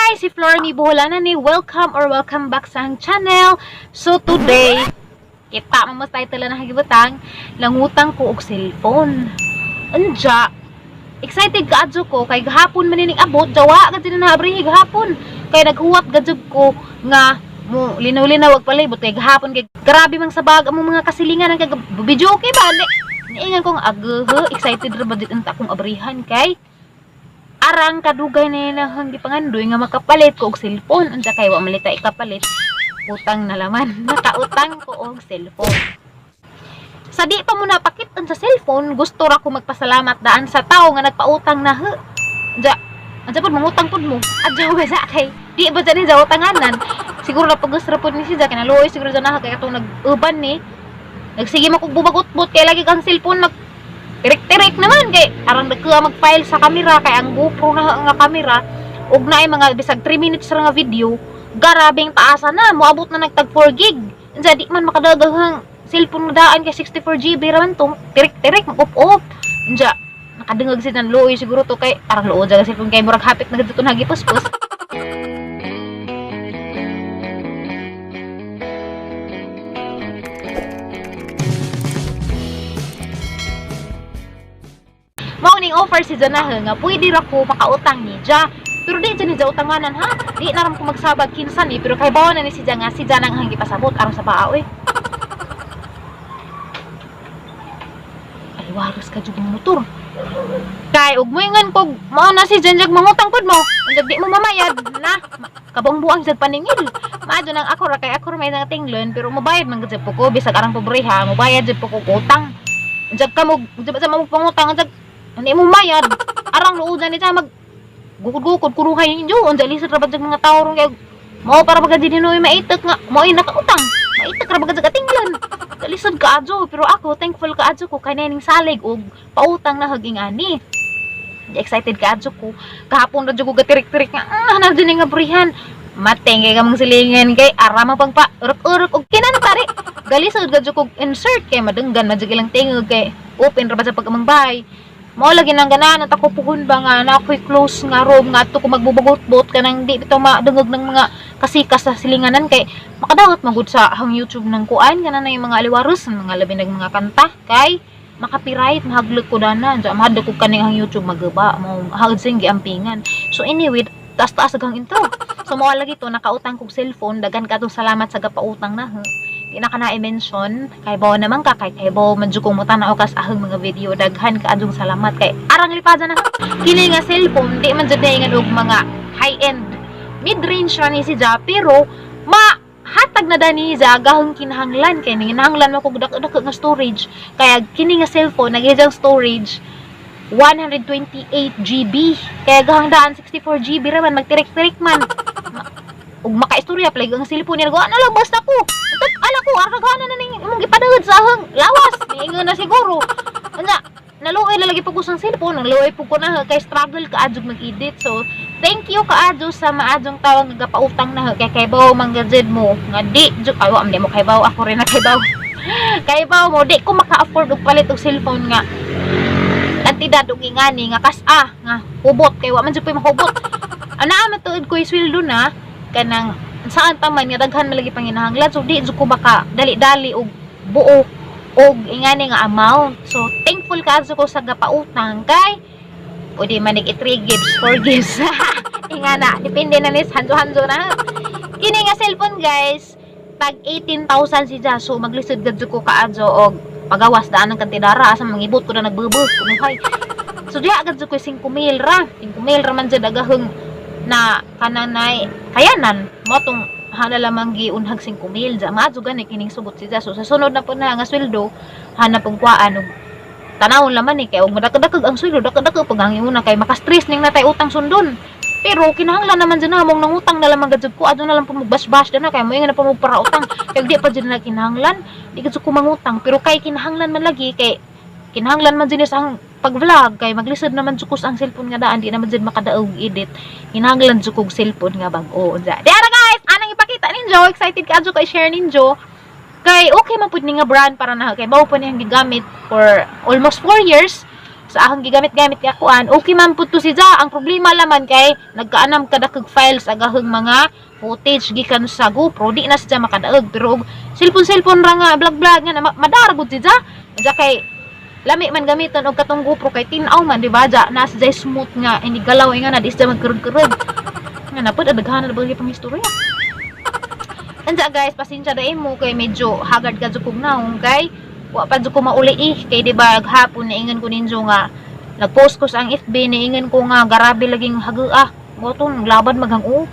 Hi, si Flormy Boholana ni. Welcome or welcome back sa ang channel. So today, kita mo mas title na hagibutang, nangutang ko og cellphone. Anja, excited ka adyo ko kay gahapon man ining abot, jawa ka din na abrihi gahapon. Kay naghuwat gajud ko nga mo linaw-linaw og palibot kay gahapon kay grabe mang sabag ang mga kasilingan ang kag video okay ba? Niingan ko nga agehe, excited ra ba dit unta akong abrihan kay arang kadugay na yun ang gipangandoy nga makapalit ko og cellphone. Unsa kay wa malita ikapalit, utang na laman. Nakautang ko og cellphone. Sa di pa mo napakit sa cellphone, gusto ra ko magpasalamat daan sa tao nga nagpautang na he. Unsa, unsa pod mangutang pod mo? Adyaw ba sa kay di ba dyan ni utanganan? Siguro na pag ra pod ni siya kay siguro dyan na kay katong nag-uban ni. Nagsige mo kog bubagot-bot kay lagi kang cellphone mag tirik-tirik naman kay arang nagkuha mag-file sa kamera kay ang GoPro na nga kamera ug naay mga bisag 3 minutes ra nga video, garabing taasa na, moabot na nagtag 4 gig. Unsa di man makadaghang cellphone nga daan kay 64 GB ra man to, tirik-tirik mag-up-up. Unsa nakadungog si nan luoy siguro to kay parang luod sa cellphone kay murag hapit na gid to nagipuspos. Mao ning offer si Jana nga pwede ra ko makautang ni Ja. Pero di dyan ni Ja utanganan ha. Di na ram ko magsabag kinsa ni pero kay bawo na ni si Ja nga si Ja nang hanggi pasabot aron sa paa oy. Ay waros ka jud ng motor. Kay ug moingon kog mao na si Jan jag mangutang pud mo. Unjag di mo mamayad na kabang buang sad paningil. Maadyo nang ako ra kay ako ra may nang tinglon pero mobayad man gud po ko bisag arang pobre ha, mobayad jud po ko utang. Unjag ka mo, unjag sa mo pangutang unjag hindi mo mayad. Arang luodan ni mag gukod-gukod kuruhay ninyo. Unsa lisod ra ba jag mga tao ron kay mao para baga din hinoy maitek nga mao ay nakautang. Maitek ra baga jag atinglan. Lisod ka adyo pero ako thankful ka adyo ko kay ning salig og pautang na haging ani. Excited ka adyo ko. Kahapon ra jud ko gatirik-tirik nga na din nga brihan. Mateng kay kamang silingan kay arama pang pa urok-urok og kinantari. Galisod ka jud kog insert kay madunggan man jud ilang tingog kay open ra ba sa pag-amang bahay. Mao lagi nang ganahan at ako puhon ba nga na ako'y close nga room nga ato ko magbubagot-bot kanang di bitaw madungog ng mga kasikas sa silinganan kay makadawat magud sa hang YouTube ng kuan kana na yung mga aliwaros mga labi nag mga kanta kay makapiright mahaglog ko dana dya mahadlok ko kaning hang YouTube magaba mo hagod giampingan. So anyway, taas-taas ang intro. So mao lagi to nakautang kog cellphone, daghan ka salamat sa gapautang na ha. Di na ka na i-mention kay bawo naman ka kay kay bawo man jud kong mutanaw kas ahang mga video, daghan ka adjong salamat kay arang lipada na kini nga cellphone. Di man jud na og mga high end, mid range ra ni si Ja pero mahatag na dani ja gahong kinahanglan kay kinahanglan mo kog dak-dak nga storage kaya kini nga cellphone nagijang storage 128 GB kaya gahang daan 64 GB ra man magtirik-tirik man ug makaistorya play ang cellphone niya ano lang basta ko ala ko aragana na ning imong gipadagad sa ahang lawas niingon na siguro. Anya naluoy na lagi pud ko sa cellphone, naluoy pud ko na kay struggle ka adjog mag-edit. So thank you kaadyo sa maadjong tawo nga gapautang na kay kay bawo man gajud mo nga di jud ay wa mo kay bawo ako rin na kay bawo kay bawo mo di ko maka-afford og palit og cellphone nga kantidad og ingani nga kas-a nga hubot kay wa man jud po'y mahubot. Ana man tuod ko sweldo na kanang saan ta man nga daghan man lagi panginahanglan so di jud ko maka dali-dali og buo og ingani nga amount. So thankful kaadto ko sa gapautang kay pwede man ig 3 gigs 4 gigs ingana depende na nis hanjo-hanjo na. Kini nga cellphone guys tag 18,000 si ja so maglisod gad ko kaadto og pagawas daan ang kantidara asa mangibot ko na nagbubo kunuhay. So diha gad ko 5,000 ra 5,000 ra man jud agahong na kananay kayanan mo tong hana lamang giunhag 5,000 ja maadyo gani kining sugot si ja. So sa sunod na po na nga sweldo hana pong kuan og tanawon laman ni kay og madakadakag ang sweldo dakadakag pag ang una kay maka-stress ning natay utang sundon. Pero kinahanglan naman dyan na mong nangutang na lamang gajud ko adto na lang po magbash-bash na kay mo na po para utang kay di pa dyan na kinahanglan di gajud ko mangutang pero kay kinahanglan man lagi kay kinahanglan man dyan sa ang pag-vlog kay maglisod naman jud ko sa ang cellphone nga daan di naman jud makadaog edit kinahanglan jud kog cellphone nga bag-o. Unsa di ara guys anang ipakita ninyo, excited ka adyo kay share ninyo kay okay man pud ni nga brand para na kay mao pa niyang gigamit for almost 4 years. Sa akong gigamit-gamit nga kuan, okay man pud to siya. Ang problema laman kay nagkaanam kadakag files agaheng mga footage gikan sa GoPro, di na siya makadaog. Pero og cellphone-cellphone ra nga vlog-vlog nga na madara gud siya. Diya kay lami man gamiton og katong GoPro kay tin-aw man, di ba? Diya na siya smooth nga ini galaw nga na di siya magkurog-kurog. Nga na pud daghan na ba pang istorya. Anja guys, pasensya na mo kay medyo haggard ka jud kog naong kay wa pa jud ko mauli eh. Kay di ba hapon naingan ko ninyo nga nagpost ko sa ang FB, naingan ko nga garabe laging hagaa. Mo to laban maghang o.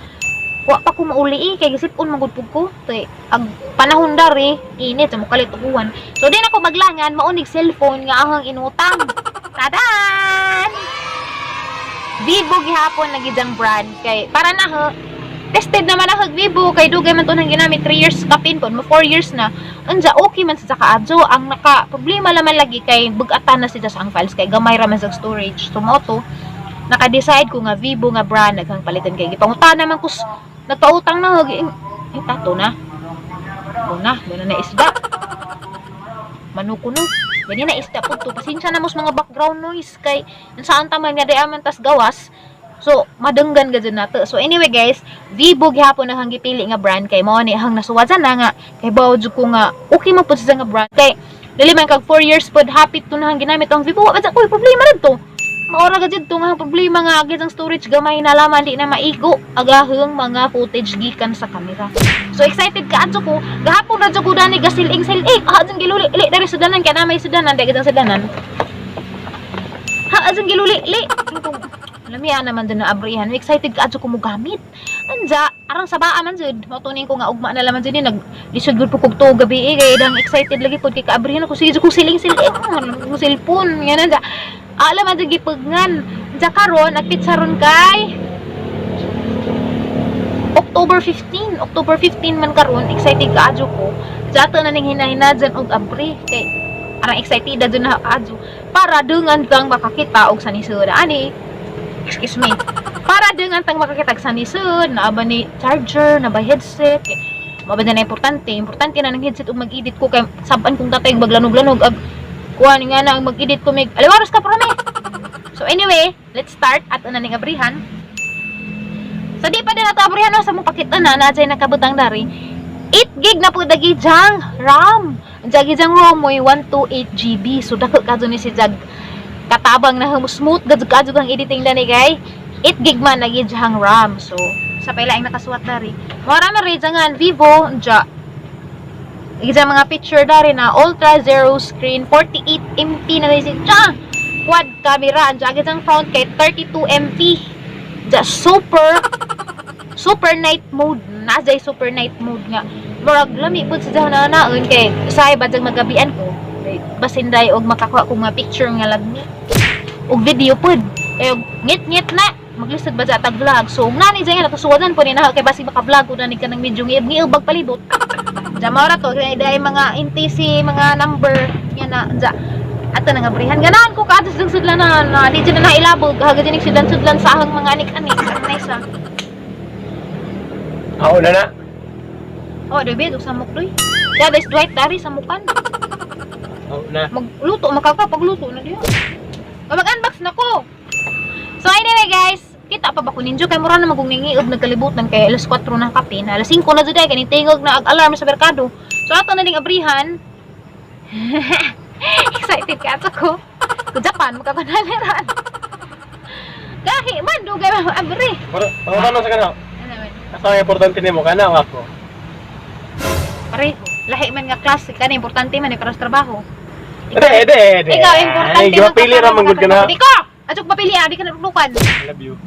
Wa pa ko mauli eh kay gisip-on man gud pud ko. Kay ag panahon dari init sa mukalit uwan. So di na ko maglangan maunig cellphone nga ahang inutang. Tadan! Vivo gihapon lagi diyang brand kay para na ho tested naman ako Vivo kay dugay man to nang ginamit 3 years kapin po mo 4 years na. Anja okay man sa kaadyo, ang naka problema laman lagi kay bug-atan na siya sa ang files kay gamay ra man sa storage. So mao to naka-decide ko nga Vivo nga brand naghang palitan kay gipangutana naman kus nagpautang na hog eh, tato na mo na doon na isda manuko no gani na isda pud to. Pasensya na mo sa mga background noise kay saan ta man nga di aman tas gawas. So, madunggan ka dyan nato. So, anyway guys, Vivo gihapon ang gipili nga brand kay mao ni hang nasuwajan na nga kay bawo jud ko nga okay man pud siya nga brand. Kay dili man kag 4 years pud hapit to na hang ginamit ang Vivo. Wa ba koy problema rin to. Maora ka jud to nga problema nga agad ang storage gamay na laman di na maigo agaheng mga footage gikan sa kamera. So excited ka adto ko gahapon ra jud ko dani gasiling siling. Ah, jud giluli li dari sudanan kay na may sudanan di gid ang sudanan. Ha, jud giluli li. Lamiya naman dun na abrihan. Excited ka adto ko mo gamit. Anja, arang sabaa man jud. Mautunin ko nga ugma na laman jud ni naglisod gud po kog tuog gabi eh kay dang excited lagi pod kay kaabrihan ako sige jud ko siling-siling ko cellphone nga na alam man jud gipugnan. Anja karon nagpitsa ron kay October 15. October 15 man karon, excited ka adyo ko. Jato na ning hinahina dyan og abri kay arang excited na dyan na kaadyo para dungan kang makakita og sanisod ani. Excuse me. Para dungan tang makakita og sanisod, naa ba ni charger, na ba headset. Kay mao ba na importante? Importante na ng headset ug mag-edit ko kay saban kong tatay baglanog-lanog ag kuan nga na ang mag-edit ko mig aliwaros ka prome. So anyway, let's start at una ning abrihan. So di pa din nato abrihan no, sa mong pakita na na dyan nakabutang dari. 8 gig na po dagi jang RAM. Ang jagi jang ROM mo'y 128 GB. So dako kadto ni si jag katabang na smooth gadto kadto ang editing dani kay 8 gig man lagi jang RAM. So sa pila ang nakasuwat dari. Mora man rin jangan Vivo ja. Isa mga picture dari na ultra zero screen 48 MP na si ja. Quad camera ang jagi jang front kay 32 MP. Ja super super night mode na jay super night mode nga murag lami pud sa jahon na naon kay usahay ba jag magabian ko basin day og makakuha ko mga picture nga lagmi og video pud eh ngit-ngit na maglisod ba sa tag vlog. So nani jay nga natusuwadan po ni na kay basig maka vlog ko na ni kanang medyo ngiib-ngiib bag palibot. Ja mao ra to kay day mga NTC mga number nga na ja ato na nga brihan ganahan ko kaadto sa sudlan na, na di dyan na nailabog haga din sudlan-sudlan sa ahang mga anik-anik. Ang nice ah. Ako na na. Oh, doy ug samok doy. Ya, guys, Dwight dari samukan. Ako na. Magluto makaka pagluto na diha. Mag-unbox na ko. So anyway guys, kita pa ba ko ninyo kay mura na magong ningiob nagkalibutan kay alas 4 na kape na alas 5 na jud ay kaning tingog na ag alarm sa merkado. So ato na ning abrihan. Excited ka ato ko. Ku Japan makakunaleran. Gahi man dugay man abri. Pero, pangutanong sa kana. Ano man? Asa ang importante nimo kana o ako? Pareho. Lahi man nga klase kani importante man ni para sa trabaho. Ede, ede, ede. Ikaw importante Ay, gipili ra man gud ka na. Di ko. Adjok papili ah, di ka natulukan. I love you.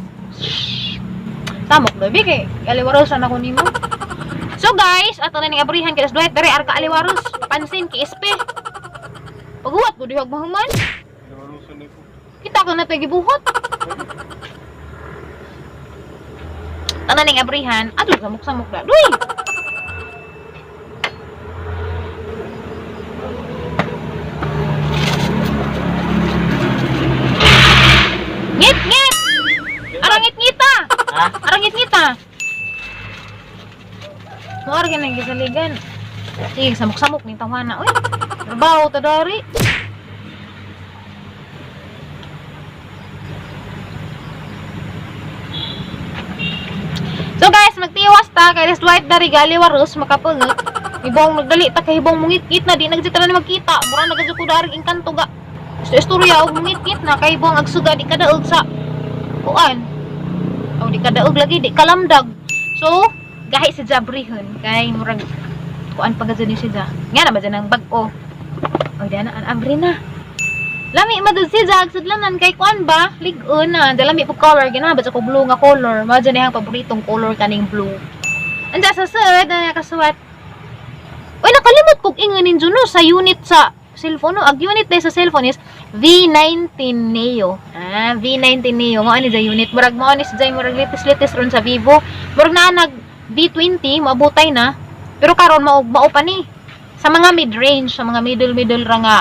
Samok baby kay aliwarosan ako nimo. So guys, ato na ning abrihan kay Dwight dere arka aliwaros. Pansin kay SP. Paghuwat ko dihag mahuman. Kita ko na to gibuhat. Tanan ning abrihan, ato samok-samok na. Duy. Ngit ngit. Arang ngit ngita. Ha? Arang ngit ngita. Mo arang nang gisaligan. Sige, samok-samok ning tawana. Uy. Trabaho ta dari. So guys, magtiwas ta kay this white dari gali waros makapangot. Ibong nagdali ta kay ibong mungit-ngit na di nagjud na magkita. Mura na gud ko dari engkanto ga. Istorya og mungit-ngit na kay ibong agsuga di kadaog sa kuan. O di kadaog lagi di kalamdag. So, gahi si Jabrihon kay murag kuan pa gud ni siya. Nga na ba dyan ang bag-o? O di na an abri na. Lami madud si Jag sudlanan kay kuan ba? Lig-on na. Lami po color gina ba sa ko blue nga color. Mao dyan ang paboritong color kaning blue. Anja sa sud na nakasuwat. Uy, nakalimot kog ingon ninyo no sa unit sa cellphone no. Ag unit day sa cellphone is V19 Neo. Ah, V19 Neo mao ni sa unit. Murag mao ni sa murag latest-latest ron sa Vivo. Murag naa nag V20 maabutay na. Pero karon mao mao pa ni sa mga mid-range, sa mga middle-middle ra nga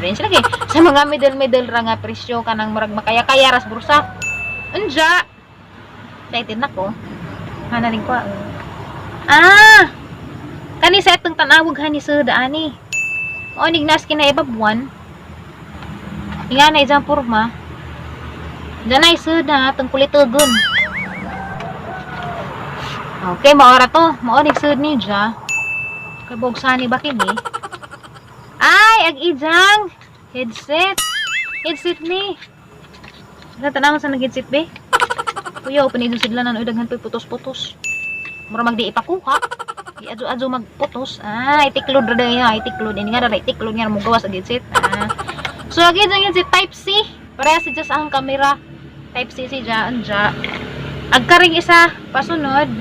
range lagi. Sa mga middle-middle ra nga presyo kanang murag makaya-kaya ras bursa. Unja. Excited na ko. Hana rin ko. Ah! Kani sa itong tanawag hani sa daani. O nignas kinaibabwan. Nga na isang porma. Diyan ay suda atong kulitogon. Okay, maora to. Mao nig sud ni ja. Kay bogsani ba kini? Ay, ag ijang headset. Headset ni. Sa tanaw sa nag-headset be. Kuya, open ito sila na daghan pa putos-putos. Mura magdi ipakuha. Di adyo-adyo magputos. Ah, itiklod ra dai ha, itiklod. Ini nga ra itiklod nga mo gawas ag headset. Ah. So ag ijang headset type C. Pareha si just ang camera. Type C si ja anja. Ag karing isa pasunod.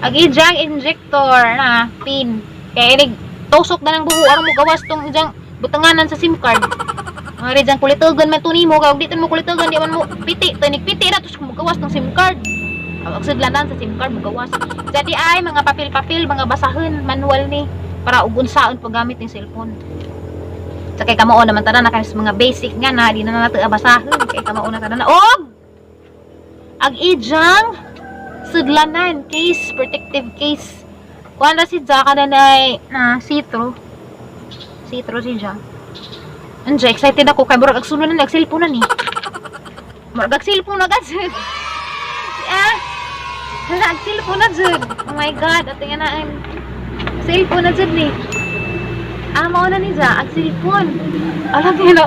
Ag ijang injector na pin. Kaya inig tusok na ng buho aron mo gawas tong ijang butanganan sa SIM card. Mari dyan kulitogon man to nimo kay og di mo kulitogon di man mo piti tinig piti na tus mo gawas tong SIM card. Ang sudlanan sa SIM card mo gawas. Jadi ay mga papel-papel, mga basahon, manual ni para ug unsaon paggamit ng cellphone. Sa kay kamao naman tanan na kay sa mga basic nga na di na nato basahon kay kamao na tanan na og ag ijang sudlanan case, protective case. Kuan ra si Jaka na nay na see-through. See-through si Ja. Anja, excited ako kay murag ag sulod na nag-cellphone na ni. Murag ag cellphone na gad. Ah. Hala, ag cellphone na jud. Oh my God, ate nga na ang cellphone na jud ni. Ah, mao na ni Ja, ag cellphone. Alam niyo na,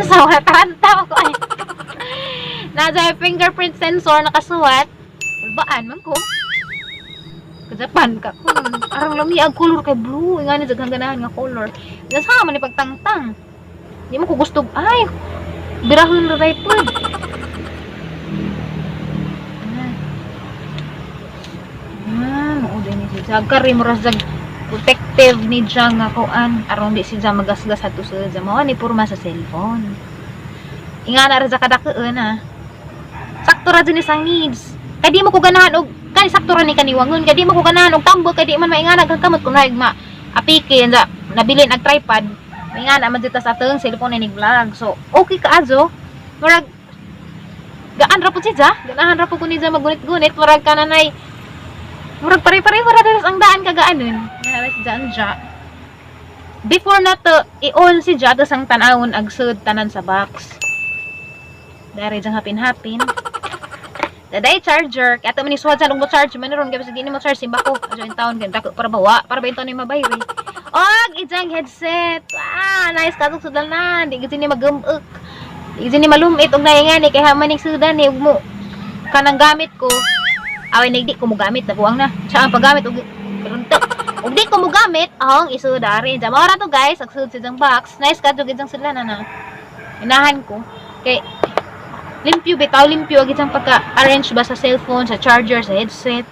sa wala taranta ko ay. Nasa fingerprint sensor nakasuwat. Baan man ko. Kajapan ka ko. Arang lami ang color kay blue. Nga ni daghang ganahan nga color. Nasa man ni pagtangtang. Di mo ko gusto. Ay, birahon ra right pod. Ah. Ah, mao din ni siya. Kari mo ra sa protective ni siya nga kuan aron di siya magasgas adto sa siya. Mao ni porma sa cellphone. Inga na ra sa kadakuon ah. Sakto ra jud ni sang needs. Kay di mo ko ganahan og kay sakto ra ni kaniwangon, kay di mo ko ganahan og tambok, kay di man maingana kang kamot kung ma apike sa nabilin ag tripod. Maingana man jud ta sa atong cellphone ni vlog. So, okay ka adyo. Murag gaan ra pud siya, ganahan ra pud ko niya magunit-gunit, murag kananay murag pare-pareho ra dalos ang daan kagaanon. Nga si Jan ja. Before na to, i-on si Ja tas ang tanawon ag sud tanan sa box. Dari diyang hapin-hapin. Daday charger. Kaya man ni suwad sa mo charge man ron kay bisag di mo charge simba ko. Adyo in town kay dako para bawa, para ba in taon ni mabayri. Og ijang headset. Ah, nice kadtong sudlanan. Di gid ni magumuk. Di gid ni malumit og naingan ni kay haman ning sudan ni ug mo kanang gamit ko. Away nig di ko mo gamit nabuang na. Siya ang paggamit og runto. Ug di ko mo gamit ang isud ari. Diyan mao ra to guys, ag sud sa ijang box. Nice kadtong ijang sudlanan na. Inahan ko kay limpyo bitaw, limpyo ag isang pagka-arrange ba sa cellphone, sa charger, sa headset.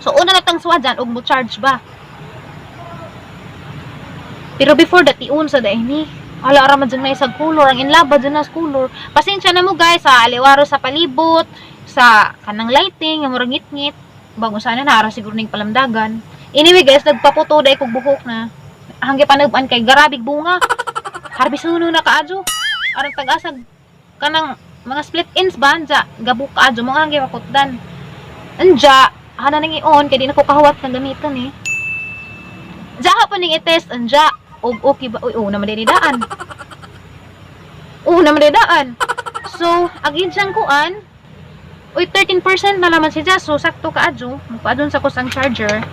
So una na tang swadan og mo charge ba. Pero before that iun sa dahil ni. Ala ra man dyan na isang color, ang inlaba dyan na sa color. Pasensya na mo guys sa aliwaro sa palibot, sa kanang lighting, nga murag ngit-ngit. Bago sana naara siguro ning palamdagan. Anyway guys, nagpaputo dai kog buhok na. Hanggi panuban kay garabig bunga. Harbi suno na kaadyo. Arang tag-asag kanang mga split ends ba anja gabuk kaadyo mga hanggi makutdan. Anja hana nang i-on kay di na ko kahuwat ng gamiton eh. Anja pa ning i-test anja og okay ba, uy, una man din daan. Una man din daan. So, ag ijang kuan Uy, 13% na naman siya. So, sakto ka adyo. Magpaadon sa kusang charger.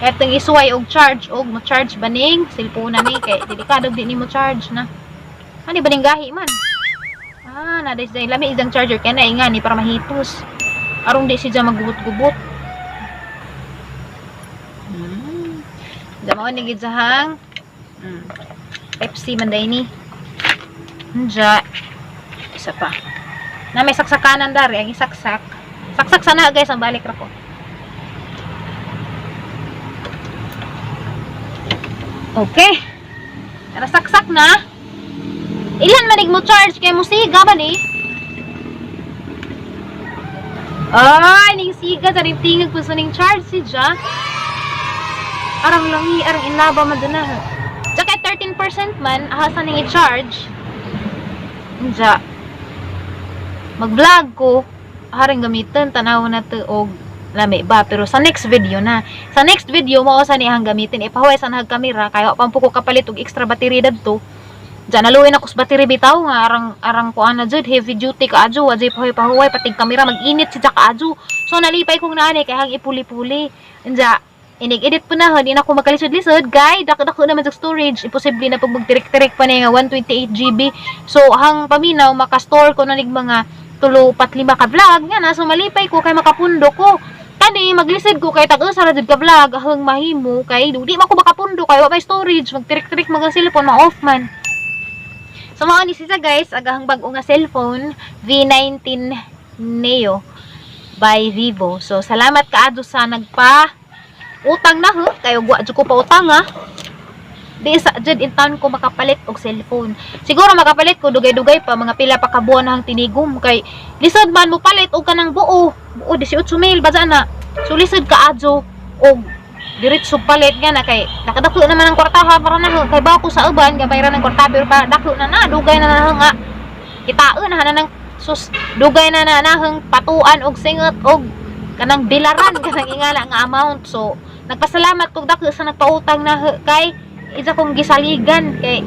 Etong isuway og charge og mo charge ba ning cellphone na ni kay delikado di nimo charge na. Ani ba ning gahi man? Ah, na day lami isang charger kay na nga ni para mahitos. Aron di siya magubot-gubot. Damo ni gid sahang Type C man day ni. Nja. Isa pa. Na may saksakanan dari ang isaksak. Saksak sana, guys, ang balik ra ko. Okay. Tara, saksak na. Ilan manig mo charge kay mo siga ba ni? Ay, ning siga sa ning tingag po sa ning charge si Ja. Arang langi, arang inaba man dun na. Tsaka 13% man, aha sa ning i-charge. Nja. Mag-vlog ko, haring gamitin, tanaw na to og lami ba, pero sa next video na, sa next video mao sa niyang gamitin, ipahuway sa nahag kamera kay wa pa ko kapalit og extra battery dadto. Diyan naluwi na ko sa battery bitaw nga arang arang kuan na jud, heavy duty ka adyo, wa jud pahuway pahuway, patig kamera mag-init si ka adyo. So nalipay kong naani kay hang ipuli-puli. Unja inig-edit po na, di na ako magkalisod-lisod kay dako-dako naman sa storage, imposible na pag magtirik-tirik pa na nga 128 GB. So hang paminaw maka-store ko na nig mga tulo pat lima ka vlog nga na. So malipay ko kay makapundo ko. Kani maglisod ko kay tag-usa ra jud ka vlog ahang mahimo kay di man ko makapundo kay wa may storage, magtirik-tirik mga cellphone, ma-off man. So mao ni siya, guys, agahang bag-o nga cellphone, V19 Neo by Vivo. So salamat kaadto sa nagpa utang na ho, kayo wa jud ko pa utang ha. Di sa jud in town ko makapalit og cellphone. Siguro makapalit ko dugay-dugay pa, mga pila pa ka buwan na ang tinigom kay lisod man mo palit og kanang buo. Buo 18 mil ba na. So lisod ka adyo og diretso palit nga na kay nakadako naman ang kwartaha para na ho. Kay ba ko sa uban gamay ra ng kwarta, pero pa dako na na, dugay na na nga kitaon na na ng sus, dugay na na nahang patuan og singot og kanang bilaran kanang ingala nga amount. So nagpasalamat kog dako sa nagpautang na ho, kay isa kong gisaligan kay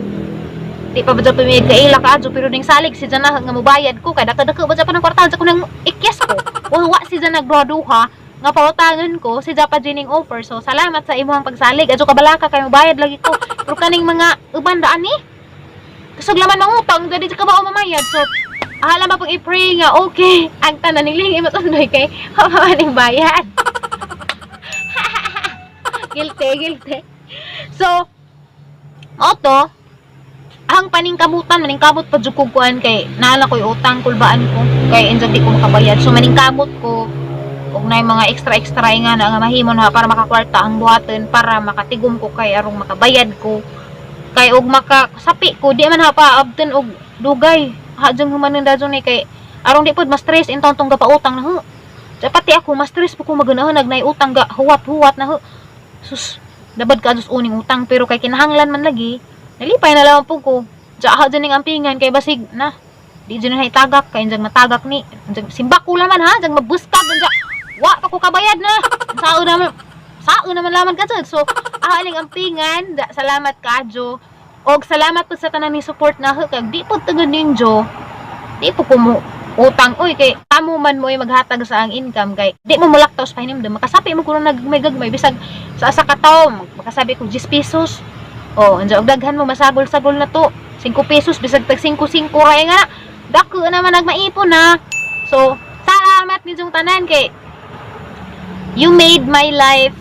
di pa ba dyan pumiyag kaila ka adyo, pero ning salig si dyan na nga mubayad ko kay dako-dako ba dyan pa ng kwarta sa ko nang ikyas ko wa si dyan nagduha-duha nga pautangan ko si dyan pa ning offer. So salamat sa imong pagsalig adyo, kabalaka kay mubayad lagi ko, pero kaning mga uban daan ni kusog laman mangutang gadi ka ba o mamayad. So ahala ma pag i-pray nga okay ang tanan ning lingi matundoy kay mamaning bayad. Guilty, guilty. So mao to ang paningkamutan, maningkamot pa jud kog kuan kay naala ko'y utang, kulbaan ko kay injag di ko makabayad. So maningkamot ko og nay mga extra extra nga na nga mahimo na para makakwarta ang buhaton para makatigom ko kay arong makabayad ko kay og makasapi ko di man ha pa abton og dugay ha jung humanon dadyo ni kay arong di pod ma-stress intawon tong gapautang na ho. Sa pati ako ma-stress po ko magunahon nag nay utang ga huwat-huwat na ho. Sus, dabad ka adus uning utang, pero kay kinahanglan man lagi, nalipay na lang po ko. Diya dyan ning ampingan kay basig na di dyan na itagak kay injag matagak ni injag simbak ko laman ha, injag mabuskag, injag wa pa ko kabayad na sao naman, sao naman laman ka dyan. So aling ampingan da, salamat kaadyo og salamat po sa tanan ni support na ho, kag di po tungod ninyo di po ko mo utang oy, kay kamo man mo ay maghatag sa ang income kay di mo mulaktaw sa pahinumdum, makasapi mo kuno nagmay gagmay bisag sa asa ka tawo, makasabi ko 10 pesos. Oh, andiyan og daghan mo masagol-sagol na to. 5 pesos bisag tag 5 5 ra nga. Dako naman nagmaipon na. So, salamat ninyong tanan kay you made my life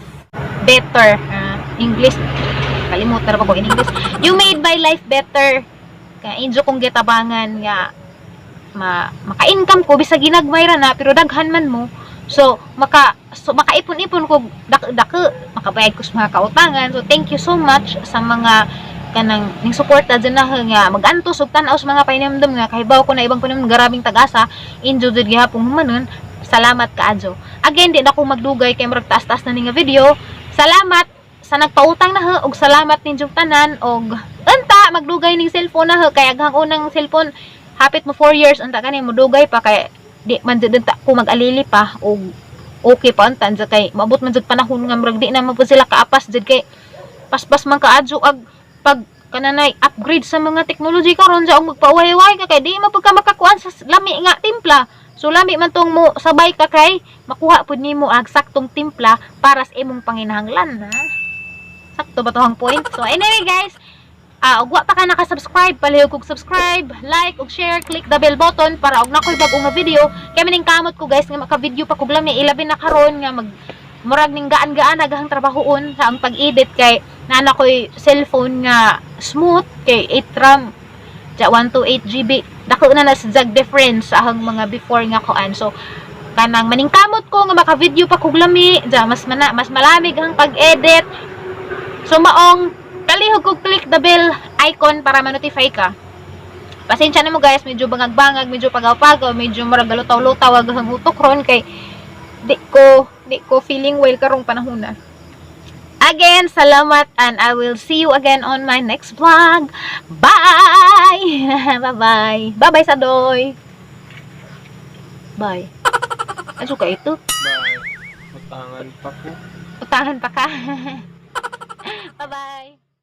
better. Ah, English. Kalimutan na ba ko in English? You made my life better. Kaya injo kong gitabangan nga maka-income ko bisag ginagmay ra na, pero daghan man mo. So makaipon-ipon ko dak-dako, makabayad ko sa mga kautangan. So thank you so much sa mga kanang ning suporta dyan na nga magantos ug tan-aw sa mga pahinumdum nga kahibaw ko na ibang pahinumdum garabing tag-asa injo jud gihapon humanon. Salamat kaadyo. Again, di na ko magdugay kay murag taas-taas na ni nga video. Salamat sa nagpautang na ho, ug salamat ninyong tanan og unta magdugay ning cellphone na ho, kay aghang unang cellphone hapit mo 4 years unta kani modugay pa kay di man jud unta ko mag-alili pa og okay pa unta unsa kay maabot man jud panahon nga murag di na man pud sila kaapas jud kay paspas man kaadyo ag pag kananay upgrade sa mga technology karon sa og magpauhay-uhay ka kay di man pud ka makakuan sa lami nga timpla. So lami man tong mo sabay ka kay makuha pud nimo ang saktong timpla para sa imong panginahanglan, ha. Sakto ba to ang point? So anyway guys, ug wa pa ka naka-subscribe, palihog kog subscribe, like ug share, click the bell button para og nakoy bag-o nga video. Kay maning kamot ko guys nga maka-video pa kog lami, ilabi na karon nga mag murag ning gaan-gaan agahang trabahoon sa ang pag-edit kay naa na ko'y cellphone nga smooth kay 8 RAM ja 128 GB. Dako na na sa jag difference sa ahang mga before nga kuan. So kanang maningkamot ko nga maka-video pa kog lami ja mas mana, mas malamig ang pag-edit. So maong palihog kog click the bell icon para ma-notify ka. Pasensya na mo guys, medyo bangag-bangag, medyo pagaw-pagaw, medyo murag lutaw-lutaw ang utok ron kay di ko feeling well karong panahon na. Again, salamat and I will see you again on my next vlog. Bye! Bye-bye. Bye-bye, Sadoy. Bye. Ano ka ito? Bye. Utangan pa ko. Utangan pa ka. Bye-bye.